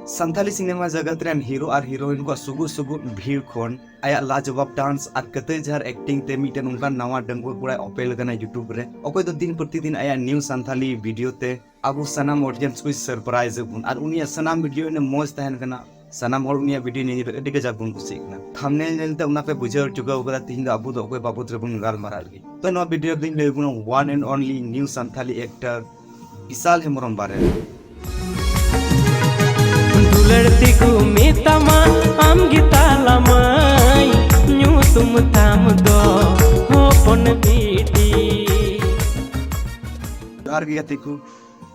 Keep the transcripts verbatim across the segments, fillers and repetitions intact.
Santali cinema ᱡᱟᱜᱟᱛ ᱨᱮᱱ hero ᱟᱨ heroine ᱠᱚᱣᱟᱜ ᱥᱩᱜᱩᱫ ᱥᱩᱜᱩᱫ ᱵᱷᱤᱲ ᱠᱷᱚᱱ ᱟᱭᱟᱜ ᱞᱟᱡᱚᱵᱟᱵ ᱰᱟᱱᱥ ᱟᱨ ᱠᱟᱹᱛᱟᱹᱭ ᱡᱷᱟᱨ ᱮᱠᱴᱤᱝ ᱛᱮ ᱢᱤᱫᱴᱮᱱ ᱚᱱᱠᱟᱱ ᱱᱟᱣᱟ ᱰᱟᱺᱜᱩᱣᱟᱹ ᱠᱚᱲᱟᱭ ᱚᱯᱮᱞ ᱟᱠᱟᱱᱟ YouTube ᱨᱮ, ᱚᱠᱚᱭ ᱫᱚ ᱫᱤᱱ ᱯᱨᱚᱛᱤᱫᱤᱱ ᱟᱭᱟᱜ ᱱᱤᱭᱩ ᱥᱟᱱᱛᱟᱞᱤ ᱵᱷᱤᱰᱤᱭᱳ ᱛᱮ ᱟᱵᱚ ᱥᱟᱱᱟᱢ ᱚᱰᱤᱭᱮᱱᱥ ᱠᱚᱭ ᱥᱟᱨᱯᱨᱟᱭᱤᱡᱽ ᱮᱫ ᱵᱚᱱ᱾ ᱟᱨ ᱩᱱᱤᱭᱟᱜ ᱥᱟᱱᱟᱢ ᱵᱷᱤᱰᱤᱭᱳ ᱤᱱᱟᱹ ᱢᱚᱡᱽ ᱛᱟᱦᱮᱱ ᱠᱟᱱᱟ, ᱥᱟᱱᱟᱢ ᱦᱚᱲ ᱩᱱᱤᱭᱟᱜ ᱵᱷᱤᱰᱤᱭᱳ ᱧᱮᱧᱮᱞ ᱨᱮ ᱟᱹᱰᱤ ᱠᱟᱡᱟᱠ ᱵᱚᱱ ᱠᱩᱥᱤᱜ ᱠᱟᱱᱟ᱾ ᱛᱷᱟᱢᱵᱱᱮᱞ ᱧᱮᱞᱛᱮ ᱚᱱᱟ ᱯᱮ ᱵᱩᱡᱷᱟᱹᱣ ᱪᱩᱠᱟᱹᱣ ᱠᱟᱫᱟ ᱛᱤᱦᱤᱧ ᱫᱚ ᱟᱵᱚ ᱫᱚ ᱚᱠᱚᱭ ᱵᱟᱵᱚᱫ ᱨᱮᱵᱚᱱ ᱜᱟᱞᱢᱟᱨᱟᱜ ᱞᱟᱹᱜᱤᱫ᱾ ᱛᱚ, ᱱᱚᱣᱟ ᱵᱷᱤᱰᱤᱭᱳ ᱨᱮᱫᱚᱧ ᱞᱟᱹᱭ ᱟᱵᱚᱱᱟ one and only new Santali actor ᱵᱤᱥᱟᱞ ᱦᱮᱢᱵᱨᱚᱢ ᱵᱟᱨᱮ ᱨᱮ᱾ ᱫᱩᱞᱟᱹᱲ ᱛᱮᱠᱚ ᱢᱮᱛᱟᱢᱟ ᱟᱢ ᱜᱮ ᱛᱟᱞᱟᱢᱟᱹᱭ, ᱧᱩᱛᱩᱢ ᱛᱟᱢ ᱫᱚ ᱦᱚᱯᱚᱱ ᱵᱤᱴᱤ᱾ ᱡᱚᱦᱟᱨ ᱜᱮ ᱜᱟᱛᱮ ᱠᱚ,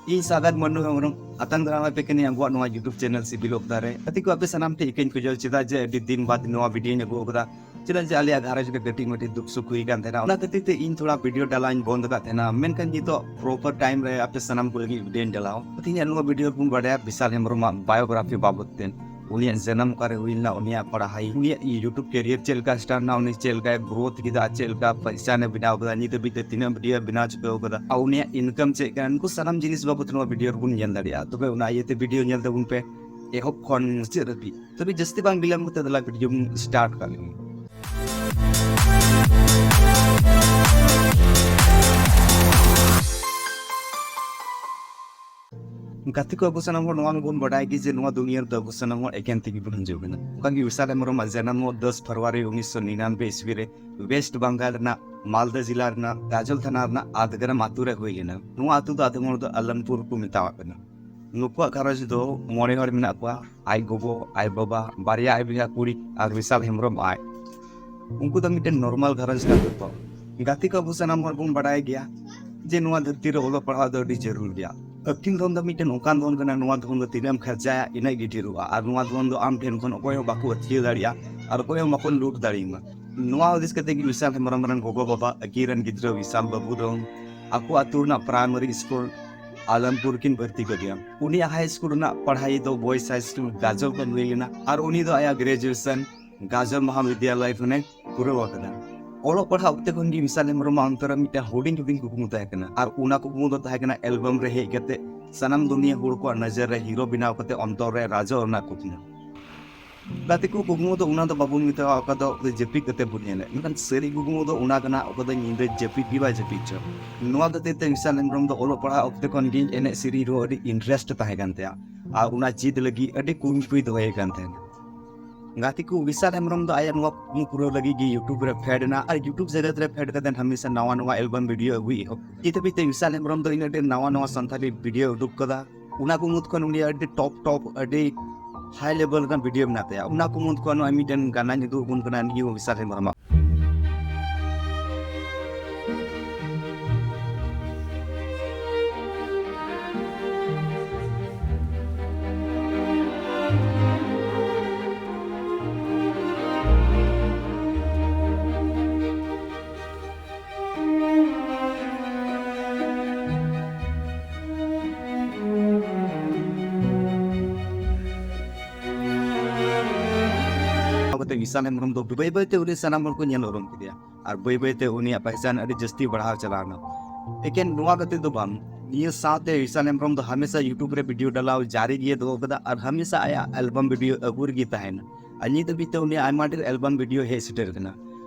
ᱤᱧ ᱥᱟᱜᱟᱫ ᱢᱟᱱᱰᱩ ᱦᱮᱢᱵᱨᱚᱢ ᱟᱛᱟᱝ ᱫᱟᱨᱟᱢ ᱟᱯᱮ ᱠᱟᱹᱱᱟᱹᱧ ᱟᱵᱚᱣᱟᱜ ᱱᱚᱣᱟ YouTube ᱪᱮᱱᱮᱞ ᱥᱤᱵᱤᱞ ᱚᱠᱛᱟ ᱨᱮ᱾ ᱜᱟᱛᱮ ᱠᱚ, ᱟᱯᱮ ᱥᱟᱱᱟᱢ ᱴᱷᱮᱱ ᱤᱠᱟᱹᱧ ᱠᱷᱚᱡᱚᱜ, ᱪᱮᱫᱟᱜ ᱡᱮ ᱟᱹᱰᱤ ᱫᱤᱱ ᱵᱟᱫ ᱱᱚᱣᱟ ᱵᱷᱤᱰᱤᱭᱳᱧ ᱟᱹᱜᱩ ᱟᱠᱟᱫᱟ, ᱪᱮᱫᱟᱜ ᱡᱮ ᱟᱞᱮᱭᱟᱜ ᱜᱷᱟᱨᱚᱸᱡᱽ ᱨᱮ ᱠᱟᱹᱴᱤᱡ ᱢᱟᱹᱴᱤᱡ ᱫᱩᱠ ᱥᱩᱠ ᱦᱩᱭ ᱠᱟᱱ ᱛᱟᱦᱮᱱᱟ, ᱚᱱᱟ ᱠᱷᱟᱹᱛᱤᱨ ᱛᱮ ᱤᱧ ᱛᱷᱚᱲᱟ ᱵᱷᱤᱰᱤᱭᱳ ᱰᱟᱞᱟᱣ ᱤᱧ ᱵᱚᱱᱫ ᱟᱠᱟᱫ ᱛᱟᱦᱮᱱᱟ᱾ ᱢᱮᱱᱠᱷᱟᱱ ᱱᱤᱛᱚᱜ ᱯᱨᱚᱯᱟᱨ ᱴᱟᱭᱤᱢ ᱨᱮ ᱟᱯᱮ ᱥᱟᱱᱟᱢ ᱠᱚ ᱞᱟᱹᱜᱤᱫ ᱵᱷᱤᱰᱤᱭᱳᱧ ᱰᱟᱞᱟᱣ᱾ ᱛᱮᱦᱮᱧᱟᱜ ᱱᱚᱣᱟ ᱵᱷᱤᱰᱤᱭᱳ ᱨᱮᱵᱚᱱ ᱵᱟᱰᱟᱭᱟ ᱵᱤᱥᱟᱞ ᱦᱮᱢᱵᱨᱚᱢᱟᱜ ᱵᱟᱭᱳᱜᱨᱟᱯᱷᱤ ᱵᱟᱵᱚᱫ ᱛᱮ, ᱩᱱᱤᱭᱟᱜ ᱡᱟᱱᱟᱢ ᱚᱠᱟᱨᱮ ᱦᱩᱭ ᱞᱮᱱᱟ, ᱩᱱᱤᱭᱟᱜ ᱯᱟᱲᱦᱟᱣ, ᱩᱱᱤᱭᱟᱜ YouTube ᱠᱮᱨᱤᱭᱟᱨ ᱪᱮᱫ ᱞᱮᱠᱟ ᱥᱴᱟᱨᱴ ᱮᱱᱟ, ᱩᱱᱤ ᱪᱮᱫ ᱞᱮᱠᱟᱭ ᱜᱨᱳᱛᱷ ᱠᱮᱫᱟ, ᱪᱮᱫ ᱞᱮᱠᱟ ᱯᱚᱭᱥᱟᱱᱮ ᱵᱮᱱᱟᱣ ᱠᱮᱫᱟ, ᱱᱤᱛ ᱦᱟᱹᱵᱤᱡ ᱛᱮ ᱛᱤᱱᱟᱹᱜ ᱵᱷᱤᱰᱤᱭᱳ ᱵᱮᱱᱟᱣ ᱪᱩᱠᱟᱹᱣ ᱠᱟᱫᱟ, ᱟᱨ ᱩᱱᱤᱭᱟᱜ ᱤᱱᱠᱟᱢ ᱪᱮᱫ ᱠᱟᱱᱟ, ᱱᱩᱠᱩ ᱥᱟᱱᱟᱢ ᱡᱤᱱᱤᱥ ᱵᱟᱵᱚᱫ ᱱᱚᱣᱟ ᱵᱷᱤᱰᱤᱭᱳ ᱨᱮᱵᱚᱱ ᱧᱮᱞ ᱫᱟᱲᱮᱭᱟᱜᱼᱟ᱾ ᱛᱚᱵᱮ ᱚᱱᱟ ᱤᱭᱟᱹᱛᱮ ᱵᱷᱤᱰᱤᱭᱳ ᱧᱮᱞ ᱛᱟᱵᱚᱱ ᱯᱮ ᱮᱦᱚᱵ ᱠᱷᱚᱱ ᱢᱩᱪᱟᱹᱫ ᱫᱷᱟᱹᱵᱤᱡ᱾ ᱛᱚᱵᱮ ᱡᱟᱹᱥᱛᱤ ᱵᱟᱝ ᱵᱤᱞᱚᱢ ᱠᱟᱛᱮ ᱫᱮᱞᱟ ᱵᱷᱤᱰᱤᱭᱳ ᱵᱚᱱ ᱥᱴᱟᱨᱴ ᱠᱟᱜ ᱞᱮᱜᱮ᱾ ᱜᱟᱛᱮ ᱠᱚ, ᱟᱵᱚ ᱥᱟᱱᱟᱢ ᱦᱚᱲ ᱱᱚᱣᱟ ᱢᱟᱵᱚᱱ ᱵᱟᱰᱟᱭ ᱜᱮ ᱡᱮ ᱱᱚᱣᱟ ᱫᱩᱱᱤᱭᱟᱹ ᱨᱮᱫᱚ ᱟᱵᱚ ᱥᱟᱱᱟᱢ ᱦᱚᱲ ᱮᱠᱮᱱ ᱛᱮᱜᱮ ᱵᱚᱱ ᱦᱤᱡᱩᱜ ᱠᱟᱱᱟ᱾ ᱚᱱᱠᱟ ᱜᱮ ᱵᱤᱥᱟᱞ ᱦᱮᱢᱵᱨᱚᱢᱟᱜ ᱡᱟᱱᱟᱢ ᱦᱚᱸ ᱫᱚᱥ ᱯᱷᱮᱵᱽᱨᱩᱣᱟᱨᱤ ᱩᱱᱤᱥᱥᱚ ᱱᱤᱨᱟᱱᱵᱵᱳᱭ ᱤᱥᱣᱤ ᱨᱮ ᱣᱮᱥᱴ ᱵᱟᱝᱜᱟᱞ ᱨᱮᱱᱟᱜ ᱢᱟᱞᱫᱟ ᱡᱮᱞᱟ ᱨᱮᱱᱟᱜ ᱜᱟᱡᱚᱞ ᱛᱷᱟᱱᱟ ᱨᱮᱱᱟᱜ ᱟᱫᱜᱨᱟᱢ ᱟᱛᱳ ᱨᱮ ᱦᱩᱭ ᱞᱮᱱᱟ᱾ ᱱᱚᱣᱟ ᱟᱛᱳ ᱫᱚ ᱟᱫᱚᱢ ᱦᱚᱲ ᱫᱚ ᱟᱞᱚᱢᱯᱩᱨ ᱠᱚ ᱢᱮᱛᱟᱣᱟᱜ ᱠᱟᱱᱟ᱾ ᱱᱩᱠᱩᱣᱟᱜ ᱜᱷᱟᱨᱚᱸᱡᱽ ᱫᱚ ᱢᱚᱬᱮ ᱦᱚᱲ ᱢᱮᱱᱟᱜ ᱠᱚᱣᱟ, ᱟᱡ ᱜᱚᱜᱚ, ᱟᱡ ᱵᱟᱵᱟ, ᱵᱟᱨᱭᱟ ᱟᱡ ᱵᱚᱭᱦᱟ ᱠᱩᱲᱤ ᱟᱨ ᱵᱤᱥᱟᱞ ᱦᱮᱢᱵᱨᱚᱢ ᱟᱡ᱾ ᱩᱱᱠᱩ ᱫᱚ ᱢᱤᱫᱴᱮᱱ ᱱᱚᱨᱢᱟᱞ ᱜᱷᱟᱨᱚᱸᱡᱽ ᱠᱟᱱ ᱛᱟᱠᱚᱣᱟ᱾ ᱜᱟᱛᱮ ᱠᱚ, ᱟᱵᱚ ᱥᱟᱱᱟᱢ ᱦᱚᱲ ᱵᱚᱱ ᱵᱟᱰᱟᱭ ᱜᱮᱭᱟ ᱡᱮ ᱱᱚᱣᱟ ᱫᱷᱟᱹᱨᱛᱤ ᱨᱮ ᱚᱞᱚᱜ ᱯᱟᱲᱦᱟᱣ ᱫᱚ ᱟᱹᱰᱤ ᱡᱟᱹᱨᱩᱲ ᱜᱮᱭᱟ᱾ ᱟᱹᱠᱤᱞ ᱫᱷᱚᱱ ᱫᱚ ᱢᱤᱫᱴᱮᱱ ᱚᱱᱠᱟᱱ ᱫᱷᱚᱱ ᱠᱟᱱᱟ, ᱱᱚᱣᱟ ᱫᱷᱚᱱ ᱫᱚ ᱛᱤᱱᱟᱹᱜ ᱮᱢ ᱠᱷᱚᱨᱪᱟᱭᱟ, ᱤᱱᱟᱹᱜ ᱜᱮ ᱰᱷᱮᱨᱚᱜᱼᱟ᱾ ᱟᱨ ᱱᱚᱣᱟ ᱫᱷᱚᱱ ᱫᱚ ᱟᱢ ᱴᱷᱮᱱ ᱠᱷᱚᱱ ᱚᱠᱚᱭ ᱦᱚᱸ ᱵᱟᱠᱚ ᱟᱹᱛᱠᱤᱨ ᱫᱟᱲᱮᱭᱟᱜᱼᱟ ᱟᱨ ᱚᱠᱚᱭ ᱦᱚᱸ ᱵᱟᱠᱚ ᱞᱩᱴ ᱫᱟᱲᱮᱭᱟᱢᱟ᱾ ᱱᱚᱣᱟ ᱦᱩᱫᱤᱥ ᱠᱟᱛᱮ ᱜᱮ ᱵᱤᱥᱟᱞ ᱦᱮᱢᱵᱨᱚᱢ ᱨᱮᱱ ᱜᱚᱜᱚ ᱵᱟᱵᱟ, ᱟᱹᱠᱤᱱ ᱨᱮᱱ ᱜᱤᱫᱽᱨᱟᱹ ᱵᱤᱥᱟᱞ ᱵᱟᱹᱵᱩ ᱫᱚ ᱟᱠᱚ ᱟᱹᱛᱩ ᱨᱮᱱᱟᱜ ᱯᱨᱟᱭᱢᱟᱨᱤ ᱥᱠᱩᱞ ᱟᱞᱚᱢᱯᱩᱨ ᱠᱤᱱ ᱵᱷᱚᱨᱛᱤ ᱠᱮᱫᱮᱭᱟ᱾ ᱩᱱᱤᱭᱟᱜ ᱦᱟᱭ ᱥᱠᱩᱞ ᱨᱮᱱᱟᱜ ᱯᱟᱲᱦᱟᱣ ᱫᱚ ᱵᱚᱭᱮᱥ ᱦᱟᱭ ᱥᱠᱩᱞ ᱜᱟᱡᱚᱞ ᱠᱷᱚᱱ ᱦᱩᱭ ᱞᱮᱱᱟ ᱟᱨ ᱩᱱᱤ ᱫᱚ ᱟᱭᱟᱜ ᱜᱨᱮᱡᱩᱭᱮᱥᱚᱱ ᱜᱟᱡᱚᱞ ᱢᱚᱦᱟᱵᱤᱫᱽᱭᱟᱞᱚᱭ ᱠᱷᱚᱱᱮ ᱯᱩᱨᱟᱹᱣ ᱟᱠᱟᱫᱟ᱾ ᱚᱞᱚᱜ ᱯᱟᱲᱦᱟᱜ ᱚᱠᱛᱮ ᱠᱷᱚᱱ ᱜᱮ ᱵᱤᱥᱟᱞ ᱦᱮᱢᱵᱨᱚᱢᱟᱜ ᱚᱱᱛᱚᱨ ᱨᱮ ᱢᱤᱫᱴᱟᱝ ᱦᱩᱰᱤᱧ ᱦᱩᱰᱤᱧ ᱠᱩᱠᱢᱩ ᱛᱟᱦᱮᱸ ᱠᱟᱱᱟ, ᱟᱨ ᱚᱱᱟ ᱠᱩᱠᱢᱩ ᱫᱚ ᱛᱟᱦᱮᱸ ᱠᱟᱱᱟ ᱮᱞᱵᱟᱢ ᱨᱮ ᱦᱮᱡ ᱠᱟᱛᱮ ᱥᱟᱱᱟᱢ ᱫᱩᱱᱤᱭᱟᱹ ᱦᱚᱲ ᱠᱚᱣᱟᱜ ᱱᱚᱡᱚᱨ ᱨᱮ ᱦᱤᱨᱳ ᱵᱮᱱᱟᱣ ᱠᱟᱛᱮ ᱚᱱᱛᱚᱨ ᱨᱮ ᱨᱟᱡᱚᱜ ᱨᱮᱱᱟᱜ ᱠᱩᱠᱢᱩ᱾ ᱜᱟᱛᱮ ᱠᱚ, ᱠᱩᱠᱢᱩ ᱫᱚ ᱚᱱᱟ ᱫᱚ ᱵᱟᱵᱚᱱ ᱢᱮᱛᱟᱜᱼᱟ ᱚᱠᱟ ᱫᱚ ᱡᱟᱹᱯᱤᱫ ᱠᱟᱛᱮ ᱵᱚᱱ ᱧᱮᱞᱮᱫ, ᱢᱮᱱᱠᱷᱟᱱ ᱥᱟᱹᱨᱤ ᱠᱩᱠᱢᱩ ᱫᱚ ᱚᱱᱟ ᱠᱟᱱᱟ ᱚᱠᱟ ᱫᱚ ᱧᱤᱫᱟᱹ ᱡᱟᱹᱯᱤᱫ ᱜᱮ ᱵᱟᱭ ᱡᱟᱹᱯᱤᱫ ᱪᱚ᱾ ᱱᱚᱣᱟ ᱠᱷᱟᱹᱛᱤᱨ ᱛᱮ ᱵᱤᱥᱟᱞ ᱦᱮᱢᱵᱨᱚᱢ ᱫᱚ ᱚᱞᱚᱜ ᱯᱟᱲᱦᱟᱜ ᱚᱠᱛᱮ ᱠᱷᱚᱱ ᱜᱮ ᱮᱱᱮᱡ ᱥᱮᱨᱮᱧ ᱨᱮᱦᱚᱸ ᱟᱹᱰᱤ ᱤᱱᱴᱟᱨᱮᱥᱴ ᱛᱟᱦᱮᱸ ᱠᱟᱱ ᱛᱟᱭᱟ ᱟᱨ ᱚᱱᱟ ᱪᱮᱫ ᱞᱟᱹᱜᱤᱫ ᱟᱹᱰᱤ ᱠᱩᱨᱩᱢᱩᱴᱩᱭ ᱫᱚᱦᱚᱭᱮᱫ ᱠᱟᱱ ᱛᱟᱦᱮᱸᱱᱟ᱾ ᱜᱟᱛᱮ ᱠᱚ, ᱵᱤᱥᱟᱞ ᱦᱮᱢᱵᱨᱚᱢ ᱫᱚ ᱟᱭᱟᱜ ᱱᱚᱣᱟ ᱠᱩᱠᱢᱩ ᱯᱩᱨᱟᱹᱣ ᱞᱟᱹᱜᱤᱫ ᱜᱮ YouTube ᱨᱮ ᱯᱷᱮᱰ ᱮᱱᱟ ᱟᱨ YouTube ᱡᱟᱜᱟᱛ ᱨᱮ ᱯᱷᱮᱰ ᱠᱟᱛᱮ ᱦᱟᱢᱮᱥᱟ ᱱᱟᱣᱟ ᱱᱟᱣᱟ ᱮᱞᱵᱟᱢ ᱵᱷᱤᱰᱤᱭᱳ ᱟᱹᱜᱩᱭ ᱮᱦᱚᱵ ᱠᱮᱫᱟ᱾ ᱱᱤᱛ ᱦᱟᱹᱵᱤᱡ ᱛᱮ ᱵᱤᱥᱟᱞ ᱦᱮᱢᱵᱨᱚᱢ ᱫᱚ ᱤᱱᱟᱹᱜ ᱰᱷᱮᱨ ᱱᱟᱣᱟ ᱱᱟᱣᱟ ᱥᱟᱱᱛᱟᱲᱤ ᱵᱷᱤᱰᱤᱭᱳ ᱩᱰᱩᱠ ᱠᱟᱫᱟ, ᱚᱱᱟ ᱠᱚ ᱢᱩᱫᱽ ᱠᱷᱚᱱ ᱩᱱᱤᱭᱟᱜ ᱟᱹᱰᱤ ᱴᱚᱯ ᱴᱚᱯ, ᱟᱹᱰᱤ ᱦᱟᱭ ᱞᱮᱵᱮᱞ ᱨᱮᱱᱟᱜ ᱵᱷᱤᱰᱤᱭᱳ ᱢᱮᱱᱟᱜ ᱛᱟᱭᱟ᱾ ᱚᱱᱟ ᱠᱚ ᱢᱩᱫᱽ ᱠᱷᱚᱱ ᱱᱚᱜᱼᱚᱭ ᱢᱤᱫᱴᱮᱱ ᱜᱟᱱᱟᱧ ᱩᱫᱩᱜ ᱟᱵᱚᱱ ᱠᱟᱱᱟ, ᱱᱤᱭᱟᱹ ᱦᱚᱸ ᱵᱤᱥᱟᱞ ᱦᱮᱢᱵᱨᱚᱢᱟᱜ᱾ ᱚᱱᱠᱟ ᱠᱟᱛᱮ ᱵᱤᱥᱟᱞ ᱦᱮᱢᱵᱨᱚᱢ ᱫᱚ ᱵᱟᱹᱭ ᱵᱟᱹᱭ ᱛᱮ ᱩᱱᱤ ᱥᱟᱱᱟᱢ ᱦᱚᱲ ᱠᱚ ᱧᱮᱞ ᱩᱨᱩᱢ ᱠᱮᱫᱮᱭᱟ ᱟᱨ ᱵᱟᱹᱭ ᱵᱟᱹᱭ ᱛᱮ ᱩᱱᱤᱭᱟᱜ ᱯᱮᱦᱪᱟᱱ ᱟᱹᱰᱤ ᱡᱟᱹᱥᱛᱤ ᱵᱟᱲᱦᱟᱣ ᱪᱟᱞᱟᱣ ᱮᱱᱟ᱾ ᱮᱠᱮᱱ ᱱᱚᱣᱟ ᱠᱷᱟᱹᱛᱤᱨ ᱫᱚ ᱵᱟᱝ, ᱱᱤᱭᱟᱹ ᱥᱟᱶᱛᱮ ᱵᱤᱥᱟᱞ ᱦᱮᱢᱵᱨᱚᱢ ᱫᱚ ᱦᱟᱢᱮᱥᱟ YouTube ᱨᱮ ᱵᱷᱤᱰᱤᱭᱳ ᱰᱟᱞᱟᱣ ᱡᱟᱹᱨᱤ ᱜᱮ ᱫᱚᱦᱚ ᱠᱟᱫᱟ ᱟᱨ ᱦᱟᱢᱮᱥᱟ ᱟᱭᱟᱜ ᱮᱞᱵᱟᱢ ᱵᱷᱤᱰᱤᱭᱳ ᱟᱹᱜᱩ ᱨᱮᱜᱮ ᱛᱟᱦᱮᱱᱟ᱾ ᱟᱨ ᱱᱤᱛ ᱦᱟᱹᱵᱤᱡ ᱛᱮ ᱩᱱᱤᱭᱟᱜ ᱟᱭᱢᱟ ᱰᱷᱮᱨ ᱮᱞᱵᱟᱢ ᱵᱷᱤᱰᱤᱭᱳ ᱦᱮᱡ ᱥᱮᱴᱮᱨ ᱠᱟᱱᱟ᱾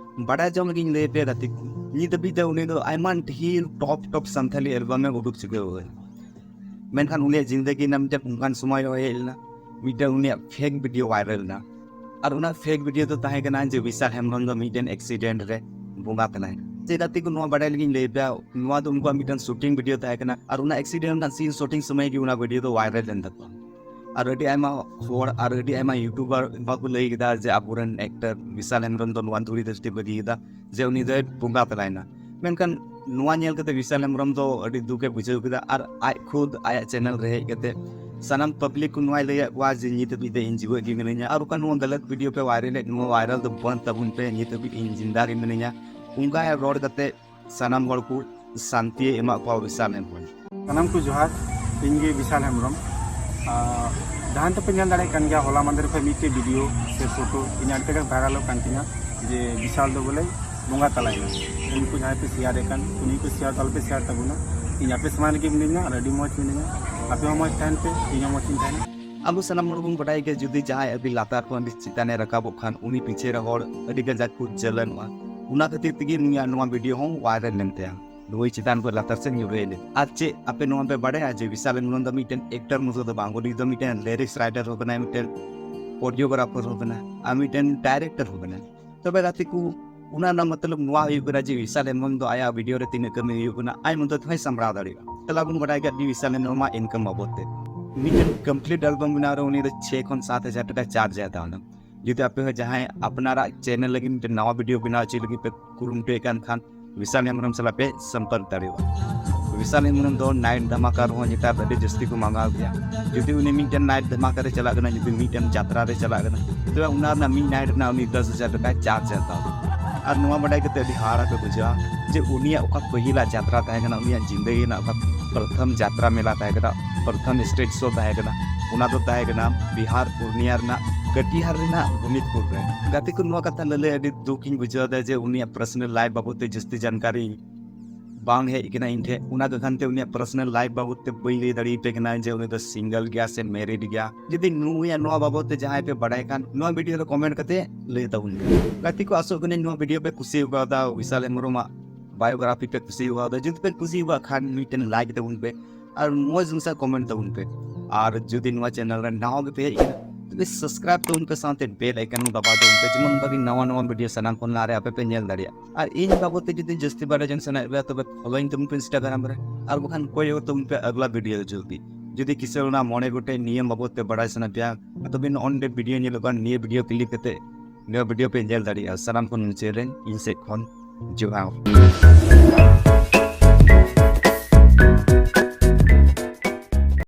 ᱵᱟᱰᱟᱭ ᱡᱚᱝ ᱞᱟᱹᱜᱤᱫ ᱤᱧ ᱞᱟᱹᱭ ᱟᱯᱮᱭᱟ ᱜᱟᱛᱮ ᱠᱚ, ᱱᱤᱛ ᱦᱟᱹᱵᱤᱡ ᱛᱮ ᱩᱱᱤ ᱫᱚ ᱟᱭᱢᱟ ᱰᱷᱮᱨ ᱴᱚᱯ ᱴᱚᱯ ᱥᱟᱱᱛᱟᱞᱤ ᱮᱞᱵᱟᱢ ᱮ ᱩᱰᱩᱠ ᱪᱩᱠᱟᱹᱣ ᱟᱠᱟᱱᱟ᱾ ᱢᱮᱱᱠᱷᱟᱱ ᱩᱱᱤᱭᱟᱜ ᱡᱤᱱᱫᱮᱜᱤ ᱨᱮᱱᱟᱜ ᱢᱤᱫᱴᱮᱱ ᱚᱱᱠᱟᱱ ᱥᱚᱢᱚᱭ ᱦᱚᱸ ᱦᱮᱡ ᱞᱮᱱᱟ, ᱢᱤᱫᱴᱮᱱ ᱩᱱᱤᱭᱟᱜ ᱯᱷᱮᱠ ᱵᱷᱤᱰᱤᱭᱳ ᱵᱷᱟᱭᱨᱟᱞ ᱮᱱᱟ᱾ ᱟᱨ ᱚᱱᱟ ᱯᱷᱮᱠ ᱵᱷᱤᱰᱤᱭᱳ ᱫᱚ ᱛᱟᱦᱮᱸ ᱠᱟᱱᱟ ᱡᱮ ᱵᱤᱥᱟᱞ ᱦᱮᱢᱵᱨᱚᱢ ᱫᱚ ᱢᱤᱫᱴᱮᱱ ᱮᱠᱥᱤᱰᱮᱱᱴ ᱨᱮ ᱵᱚᱸᱜᱟ ᱛᱟᱞᱟᱭᱮᱱᱟ᱾ ᱪᱮᱫ ᱜᱟᱛᱮ ᱠᱚ, ᱱᱚᱣᱟ ᱵᱟᱰᱟᱭ ᱞᱟᱹᱜᱤᱫ ᱤᱧ ᱞᱟᱹᱭ ᱟᱯᱮᱭᱟ, ᱱᱚᱣᱟ ᱫᱚ ᱩᱱᱠᱩᱣᱟᱜ ᱢᱤᱫᱴᱮᱱ ᱥᱩᱴᱤᱝ ᱵᱷᱤᱰᱤᱭᱳ ᱛᱟᱦᱮᱸ ᱠᱟᱱᱟ ᱟᱨ ᱚᱱᱟ ᱮᱠᱥᱤᱰᱮᱱᱴ ᱨᱮᱱᱟᱜ ᱥᱤᱱ ᱥᱩᱴᱤᱝ ᱥᱚᱢᱚᱭ ᱜᱮ ᱚᱱᱟ ᱵᱷᱤᱰᱤᱭᱳ ᱫᱚ ᱵᱷᱟᱭᱨᱟᱞ ᱞᱮᱱ ᱛᱟᱠᱚᱣᱟ᱾ ᱟᱨ ᱟᱹᱰᱤ ᱟᱭᱢᱟ ᱦᱚᱲ ᱟᱨ ᱟᱹᱰᱤ ᱟᱭᱢᱟ ᱤᱭᱩᱴᱩᱵᱟᱨ ᱵᱟᱠᱚ ᱞᱟᱹᱭ ᱠᱮᱫᱟ ᱡᱮ ᱟᱵᱚᱨᱮᱱ ᱮᱠᱴᱚᱨ ᱵᱤᱥᱟᱞ ᱦᱮᱢᱵᱨᱚᱢ ᱫᱚ ᱱᱚᱣᱟ ᱫᱷᱩᱲᱤ ᱫᱷᱟᱹᱨᱛᱤ ᱵᱟᱹᱜᱤ ᱠᱮᱫᱟ, ᱡᱮ ᱩᱱᱤ ᱫᱚᱭ ᱵᱚᱸᱜᱟ ᱛᱟᱞᱟᱭᱮᱱᱟ᱾ ᱢᱮᱱᱠᱷᱟᱱ ᱱᱚᱣᱟ ᱧᱮᱞ ᱠᱟᱛᱮ ᱵᱤᱥᱟᱞ ᱦᱮᱢᱵᱨᱚᱢ ᱫᱚ ᱟᱹᱰᱤ ᱫᱩᱠ ᱮ ᱵᱩᱡᱷᱟᱹᱣ ᱠᱮᱫᱟ ᱟᱨ ᱟᱡ ᱠᱷᱩᱫ ᱟᱭᱟᱜ ᱪᱮᱱᱮᱞ ᱨᱮ ᱦᱮᱡ ᱠᱟᱛᱮ ᱥᱟᱱᱟᱢ ᱯᱟᱵᱽᱞᱤᱠ ᱠᱚ ᱱᱚᱣᱟᱭ ᱞᱟᱹᱭᱟᱫ ᱠᱚᱣᱟ ᱡᱮ ᱱᱤᱛ ᱦᱟᱹᱵᱤᱡ ᱛᱮ ᱤᱧ ᱡᱤᱣᱮᱫ ᱜᱮ ᱢᱤᱱᱟᱹᱧᱟ ᱟᱨ ᱚᱠᱟ ᱱᱚᱣᱟ ᱜᱟᱞᱟᱛ ᱵᱷᱤᱰᱤᱭᱳ ᱯᱮ ᱵᱷᱟᱭᱨᱟᱞ ᱮᱫ, ᱱᱚᱣᱟ ᱵᱷᱟᱭᱨᱟᱞ ᱫᱚ ᱵᱚᱱᱫ ᱛᱟᱵᱚᱱ ᱯᱮ, ᱱᱤᱛ ᱦᱟᱹᱵᱤᱡ ᱤᱧ ᱡᱤᱱᱫᱟ ᱜᱮ ᱢᱤᱱᱟᱹᱧᱟ᱾ ᱚᱱᱠᱟ ᱨᱚᱲ ᱠᱟᱛᱮ ᱥᱟᱱᱟᱢ ᱦᱚᱲ ᱠᱚ ᱥᱟᱱᱛᱤᱭ ᱮᱢᱟᱜ ᱠᱚᱣᱟ ᱵᱤᱥᱟᱞ ᱦᱮᱢᱵᱨᱚᱢ᱾ ᱥᱟᱱᱟᱢ ᱠᱚ ᱡᱚᱦᱟᱨ, ᱤᱧ ᱜᱮ ᱵᱤᱥᱟᱞ ᱦᱮᱢᱵᱨᱚᱢ᱾ ᱟᱨ ᱡᱟᱦᱟᱸ ᱛᱮᱯᱮ ᱧᱮᱞ ᱫᱟᱲᱮᱭᱟᱜ ᱠᱟᱱ ᱜᱮᱭᱟ, ᱦᱚᱞᱟ ᱢᱟᱫᱷᱮᱨ ᱠᱷᱚᱱ ᱢᱤᱫᱴᱮᱡ ᱵᱷᱤᱰᱤᱭᱳ ᱥᱮ ᱯᱷᱳᱴᱳ ᱤᱧ ᱟᱹᱰᱤ ᱠᱟᱡᱟᱠ ᱵᱷᱟᱭᱨᱟᱞᱚᱜ ᱠᱟᱱ ᱛᱤᱧᱟ ᱡᱮ ᱵᱤᱥᱟᱞ ᱫᱚ ᱵᱚᱞᱮ ᱵᱚᱸᱜᱟ ᱛᱟᱞᱟᱭᱮᱱᱟ᱾ ᱩᱱᱠᱩ ᱡᱟᱦᱟᱸᱭ ᱯᱮ ᱥᱮᱭᱟᱨᱮᱫ ᱠᱟᱱ, ᱩᱱᱤ ᱠᱚ ᱥᱮᱭᱟᱨ ᱫᱚ ᱟᱞᱚᱯᱮ ᱥᱮᱭᱟᱨ ᱛᱟᱵᱚᱱᱟ᱾ ᱤᱧ ᱟᱯᱮ ᱥᱟᱢᱟᱝ ᱨᱮᱜᱮ ᱢᱤᱱᱟᱹᱧᱟ ᱟᱨ ᱟᱹᱰᱤ ᱢᱚᱡᱽ ᱢᱤᱱᱟᱹᱧᱟ᱾ ᱛᱚ ᱟᱯᱮ ᱦᱚᱸ ᱢᱚᱡᱽ ᱛᱟᱦᱮᱱ ᱯᱮ, ᱤᱧ ᱦᱚᱸ ᱢᱚᱡᱽ ᱤᱧ ᱛᱟᱦᱮᱱᱟ᱾ ᱟᱵᱚ ᱥᱟᱱᱟᱢ ᱦᱚᱲ ᱵᱚᱱ ᱵᱟᱰᱟᱭ ᱜᱮᱭᱟ, ᱡᱩᱫᱤ ᱡᱟᱦᱟᱸᱭ ᱟᱹᱰᱤ ᱞᱟᱛᱟᱨ ᱠᱷᱚᱱ ᱟᱹᱰᱤ ᱪᱮᱛᱟᱱᱮ ᱨᱟᱠᱟᱵᱚᱜ ᱠᱷᱟᱱ, ᱩᱱᱤ ᱯᱤᱪᱷᱮ ᱨᱮ ᱦᱚᱲ ᱟᱹᱰᱤ ᱠᱟᱡᱟᱠ ᱠᱚ ᱡᱟᱹᱞᱟᱹᱱᱚᱜᱼᱟ᱾ ᱚᱱᱟ ᱠᱷᱟᱹᱛᱤᱨ ᱛᱮᱜᱮ ᱱᱩᱭᱟᱜ ᱱᱚᱣᱟ ᱵᱷᱤᱰᱤᱭᱳ ᱦᱚᱸ ᱵᱷᱟᱭᱨᱟᱞ ᱞᱮᱱ ᱛᱟᱭᱟ᱾ ᱱᱩᱭ ᱪᱮᱛᱟᱱ ᱠᱷᱚᱱ ᱞᱟᱛᱟᱨ ᱥᱮᱫ ᱧᱩᱨᱦᱟᱹᱭ ᱞᱮᱱ᱾ ᱟᱨ ᱪᱮᱫ ᱟᱯᱮ ᱱᱚᱣᱟ ᱯᱮ ᱵᱟᱰᱟᱭᱟ ᱡᱮ ᱵᱤᱥᱟᱞ ᱦᱮᱢᱵᱨᱚᱢ ᱫᱚ ᱢᱤᱫᱴᱮᱱ ᱮᱠᱴᱟᱨ ᱢᱚᱛᱚ ᱫᱚ ᱵᱟᱝ, ᱩᱱᱤ ᱫᱚ ᱢᱤᱫᱴᱮᱱ ᱞᱤᱨᱤᱠᱥ ᱨᱟᱭᱴᱟᱨ ᱦᱚᱸ ᱠᱟᱱᱟᱭ, ᱢᱤᱫᱴᱮᱱ ᱠᱳᱨᱤᱭᱳᱜᱨᱟᱯᱷᱟᱨ ᱦᱚᱸ ᱠᱟᱱᱟᱭ, ᱟᱨ ᱢᱤᱫᱴᱮᱱ ᱰᱟᱭᱨᱮᱠᱴᱟᱨ ᱦᱚᱸ ᱠᱟᱱᱟᱭ᱾ ᱛᱚᱵᱮ ᱜᱟᱛᱮ ᱠᱚ, ᱚᱱᱟ ᱨᱮᱱᱟᱜ ᱢᱚᱛᱞᱚᱵ ᱱᱚᱣᱟ ᱦᱩᱭᱩᱜ ᱠᱟᱱᱟ ᱡᱮ ᱵᱤᱥᱟᱞ ᱦᱮᱢᱵᱨᱚᱢ ᱫᱚ ᱟᱭᱟᱜ ᱵᱷᱤᱰᱤᱭᱳ ᱨᱮ ᱛᱤᱱᱟᱹᱜ ᱠᱟᱹᱢᱤ ᱦᱩᱭᱩᱜ ᱠᱟᱱᱟ, ᱟᱡ ᱢᱚᱛᱚ ᱛᱮᱦᱚᱸᱭ ᱥᱟᱢᱵᱲᱟᱣ ᱫᱟᱲᱮᱭᱟᱜᱼᱟ᱾ ᱛᱟᱦᱞᱮ ᱟᱵᱚ ᱵᱚᱱ ᱵᱟᱰᱟᱭ ᱜᱮᱭᱟ ᱡᱮ ᱵᱤᱥᱟᱞ ᱦᱮᱢᱵᱨᱚᱢᱟᱜ ᱤᱱᱠᱟᱢ ᱵᱟᱵᱚᱫ ᱛᱮ, ᱢᱤᱫᱴᱮᱱ ᱠᱚᱢᱯᱞᱤᱴ ᱮᱞᱵᱟᱢ ᱵᱮᱱᱟᱣ ᱨᱮ ᱩᱱᱤ ᱫᱚ ᱪᱷᱮ ᱠᱷᱚᱱ ᱥᱟᱛ ᱦᱟᱡᱟᱨ ᱴᱟᱠᱟ ᱪᱟᱨᱡᱽ ᱮ ᱦᱟᱛᱟᱣ ᱮᱫᱟ᱾ ᱡᱩᱫᱤ ᱟᱯᱮ ᱦᱚᱸ ᱡᱟᱦᱟᱸᱭ ᱟᱯᱱᱟᱨᱟᱜ ᱪᱮᱱᱮᱞ ᱞᱟᱹᱜᱤᱫ ᱢᱤᱫᱴᱮᱱ ᱱᱟᱣᱟ ᱵᱷᱤᱰᱤᱭᱳ ᱵᱮᱱᱟᱣ ᱦᱚᱪᱚᱭ ᱞᱟᱹᱜᱤᱫ ᱯᱮ ᱠᱩᱨᱩᱢᱩᱴᱩᱭᱮᱫ ᱠᱟᱱ ᱠᱷᱟᱱ, ᱵᱤᱥᱟᱞ ᱦᱮᱢᱵᱨᱚᱢ ᱥᱟᱞᱟᱜ ᱯᱮ ᱥᱚᱢᱯᱚᱨᱠ ᱫᱟᱲᱮᱭᱟᱜᱼᱟ᱾ ᱵᱤᱥᱟᱞ ᱦᱮᱢᱵᱨᱚᱢ ᱫᱚ ᱱᱟᱭᱤᱴ ᱫᱷᱟᱢᱟᱠᱟ ᱨᱮᱦᱚᱸ ᱱᱮᱛᱟᱨ ᱟᱹᱰᱤ ᱡᱟᱹᱥᱛᱤ ᱠᱚ ᱢᱟᱸᱜᱟᱣ ᱜᱮᱭᱟ᱾ ᱡᱩᱫᱤ ᱩᱱᱤ ᱢᱤᱫᱴᱮᱱ ᱱᱟᱭᱤᱴ ᱫᱷᱟᱢᱟᱠᱟ ᱨᱮ ᱪᱟᱞᱟᱜ ᱠᱟᱱᱟ, ᱡᱩᱫᱤ ᱢᱤᱫᱴᱮᱱ ᱡᱟᱛᱨᱟ ᱨᱮ ᱪᱟᱞᱟᱜ ᱠᱟᱱᱟ, ᱛᱚᱵᱮ ᱚᱱᱟ ᱨᱮᱱᱟᱜ ᱢᱤᱫ ᱱᱟᱭᱤᱴ ᱨᱮᱱᱟᱜ ᱩᱱᱤ ᱫᱚᱥ ᱦᱟᱡᱟᱨ ᱴᱟᱠᱟᱭ ᱪᱟᱨᱡᱽ ᱦᱟᱛᱟᱣ ᱮᱫᱟ᱾ ᱟᱨ ᱱᱚᱣᱟ ᱵᱟᱰᱟᱭ ᱠᱟᱛᱮ ᱟᱹᱰᱤ ᱦᱟᱦᱟᱲᱟ ᱯᱮ ᱵᱩᱡᱷᱟᱹᱣᱟ ᱡᱮ ᱩᱱᱤᱭᱟᱜ ᱚᱠᱟ ᱯᱟᱹᱦᱤᱞᱟ ᱡᱟᱛᱨᱟ ᱛᱟᱦᱮᱸ ᱠᱟᱱᱟ, ᱩᱱᱤᱭᱟᱜ ᱡᱤᱱᱫᱮᱜᱤ ᱨᱮᱱᱟᱜ ᱚᱠᱟ ᱯᱨᱚᱛᱷᱚᱢ ᱡᱟᱛᱨᱟ ᱢᱮᱞᱟ ᱛᱟᱦᱮᱸ ᱠᱟᱱᱟ, ᱯᱨᱚᱛᱷᱚᱢ ᱥᱴᱮᱡᱽ ᱥᱳ ᱛᱟᱦᱮᱸ ᱠᱟᱱᱟ, ᱚᱱᱟ ᱫᱚ ᱛᱟᱦᱮᱸ ᱠᱟᱱᱟ ᱵᱤᱦᱟᱨ ᱯᱩᱨᱱᱤᱭᱟ ᱨᱮᱱᱟᱜ ᱠᱟᱴᱤᱦᱟᱨ ᱨᱮᱱᱟᱜ ᱜᱳᱢᱤᱫᱯᱩᱨ ᱨᱮ᱾ ᱜᱟᱛᱮ ᱠᱚ, ᱱᱚᱣᱟ ᱠᱟᱛᱷᱟ ᱞᱟᱹᱞᱟᱹᱭ ᱟᱹᱰᱤ ᱫᱩᱠ ᱤᱧ ᱵᱩᱡᱷᱟᱹᱣ ᱮᱫᱟ ᱡᱮ ᱩᱱᱤᱭᱟᱜ ᱯᱟᱨᱥᱚᱱᱟᱞ ᱞᱟᱭᱤᱯᱷ ᱵᱟᱵᱚᱫ ᱛᱮ ᱡᱟᱹᱥᱛᱤ ᱡᱟᱱᱠᱟᱨᱤ ᱵᱟᱝ ᱦᱮᱡ ᱟᱠᱟᱱᱟ ᱤᱧ ᱴᱷᱮᱱ᱾ ᱚᱱᱟ ᱠᱟᱠᱷᱟᱱ ᱛᱮ ᱩᱱᱤᱭᱟᱜ ᱯᱟᱨᱥᱚᱱᱟᱞ ᱞᱟᱭᱤᱯᱷ ᱵᱟᱵᱚᱫ ᱛᱮ ᱵᱟᱹᱧ ᱞᱟᱹᱭ ᱫᱟᱲᱮᱭᱟᱯᱮ ᱠᱟᱱᱟ ᱡᱮ ᱩᱱᱤ ᱫᱚ ᱥᱤᱝᱜᱮᱞ ᱜᱮᱭᱟ ᱥᱮ ᱢᱮᱨᱤᱰ ᱜᱮᱭᱟ᱾ ᱡᱩᱫᱤ ᱱᱩᱭᱟᱜ ᱱᱚᱣᱟ ᱵᱟᱵᱚᱫ ᱛᱮ ᱡᱟᱦᱟᱸᱭ ᱯᱮ ᱵᱟᱰᱟᱭ ᱠᱷᱟᱱ, ᱱᱚᱣᱟ ᱵᱷᱤᱰᱤᱭᱳ ᱨᱮ ᱠᱚᱢᱮᱱᱴ ᱠᱟᱛᱮ ᱞᱟᱹᱭ ᱛᱟᱵᱚᱱ ᱯᱮ᱾ ᱜᱟᱛᱮ ᱠᱚ, ᱟᱥᱚᱜ ᱠᱟᱹᱱᱟᱹᱧ ᱱᱚᱣᱟ ᱵᱷᱤᱰᱤᱭᱳ ᱯᱮ ᱠᱩᱥᱤ ᱟᱠᱟᱣᱫᱟ, ᱵᱤᱥᱟᱞ ᱦᱮᱢᱵᱨᱚᱢᱟᱜ ᱵᱟᱭᱳᱜᱨᱟᱯᱷᱤ ᱯᱮ ᱠᱩᱥᱤ ᱟᱠᱟᱣᱫᱟ᱾ ᱡᱩᱫᱤ ᱯᱮ ᱠᱩᱥᱤ ᱟᱠᱟᱫ ᱠᱷᱟᱱ ᱢᱤᱫᱴᱮᱱ ᱞᱟᱭᱤᱠ ᱛᱟᱵᱚᱱ ᱯᱮ ᱟᱨ ᱢᱚᱡᱽ ᱢᱚᱡᱽ ᱠᱚᱢᱮᱱᱴ ᱛᱟᱵᱚᱱ ᱯᱮ᱾ ᱟᱨ ᱡᱩᱫᱤ ᱱᱚᱣᱟ ᱪᱮᱱᱮᱞ ᱨᱮ ᱱᱟᱣᱟ ᱜᱮᱯᱮ ᱦᱮᱡ ᱟᱠᱟᱱᱟ, ᱛᱚᱵᱮ ᱥᱟᱵᱥᱠᱨᱟᱭᱤᱵ ᱛᱟᱵᱚᱱ ᱯᱮ, ᱥᱟᱶᱛᱮ ᱵᱮᱞ ᱟᱭᱠᱚᱱ ᱦᱚᱸ ᱫᱟᱵᱟᱣ ᱛᱟᱵᱚᱱ ᱯᱮ, ᱡᱮᱢᱚᱱ ᱚᱱᱠᱟᱜᱮ ᱱᱟᱣᱟ ᱱᱟᱣᱟ ᱵᱷᱤᱰᱤᱭᱳ ᱥᱟᱱᱟᱢ ᱠᱷᱚᱱ ᱞᱟᱦᱟᱨᱮ ᱟᱯᱮ ᱯᱮ ᱧᱮᱞ ᱫᱟᱲᱮᱭᱟᱜᱼᱟ᱾ ᱟᱨ ᱤᱧ ᱵᱟᱵᱚᱫ ᱛᱮ ᱡᱩᱫᱤ ᱡᱟᱹᱥᱛᱤ ᱵᱟᱰᱟᱭ ᱡᱚᱝ ᱥᱟᱱᱟᱭᱮᱫ ᱯᱮᱭᱟ, ᱛᱚᱵᱮ ᱯᱷᱚᱞᱳᱭᱤᱝ ᱛᱟᱵᱚᱱ ᱯᱮ ᱤᱱᱥᱴᱟᱜᱨᱟᱢ ᱨᱮ, ᱟᱨ ᱵᱟᱠᱷᱟᱱ ᱠᱚᱭᱚᱜ ᱛᱟᱵᱚᱱ ᱯᱮ ᱟᱜᱽᱞᱟ ᱵᱷᱤᱰᱤᱭᱳ ᱡᱚᱞᱫᱤ᱾ ᱡᱩᱫᱤ ᱠᱤᱥᱟᱹᱬ ᱨᱮᱱᱟᱜ ᱢᱚᱬᱮ ᱜᱚᱴᱮᱡ ᱱᱤᱭᱚᱢ ᱵᱟᱵᱚᱫ ᱛᱮ ᱵᱟᱰᱟᱭ ᱥᱟᱱᱟ ᱯᱮᱭᱟ, ᱛᱚᱵᱮ ᱱᱚᱜᱼᱚ ᱱᱚᱰᱮ ᱵᱷᱤᱰᱤᱭᱳ ᱧᱮᱞᱚᱜ ᱠᱟᱱ ᱱᱤᱭᱟᱹ ᱵᱷᱤᱰᱤᱭᱳ ᱠᱞᱤᱠ ᱠᱟᱛᱮ ᱱᱤᱭᱟᱹ ᱵᱷᱤᱰᱤᱭᱳ ᱯᱮ ᱧᱮᱞ ᱫᱟᱲᱮᱭᱟᱜᱼᱟ᱾ ᱥᱟᱱᱟᱢ ᱠᱷᱚᱱ ᱢᱩᱪᱟᱹᱫ ᱨᱮ ᱤᱧ ᱥᱮᱫ ᱠᱷᱚᱱ ᱡᱚᱦᱟᱨ᱾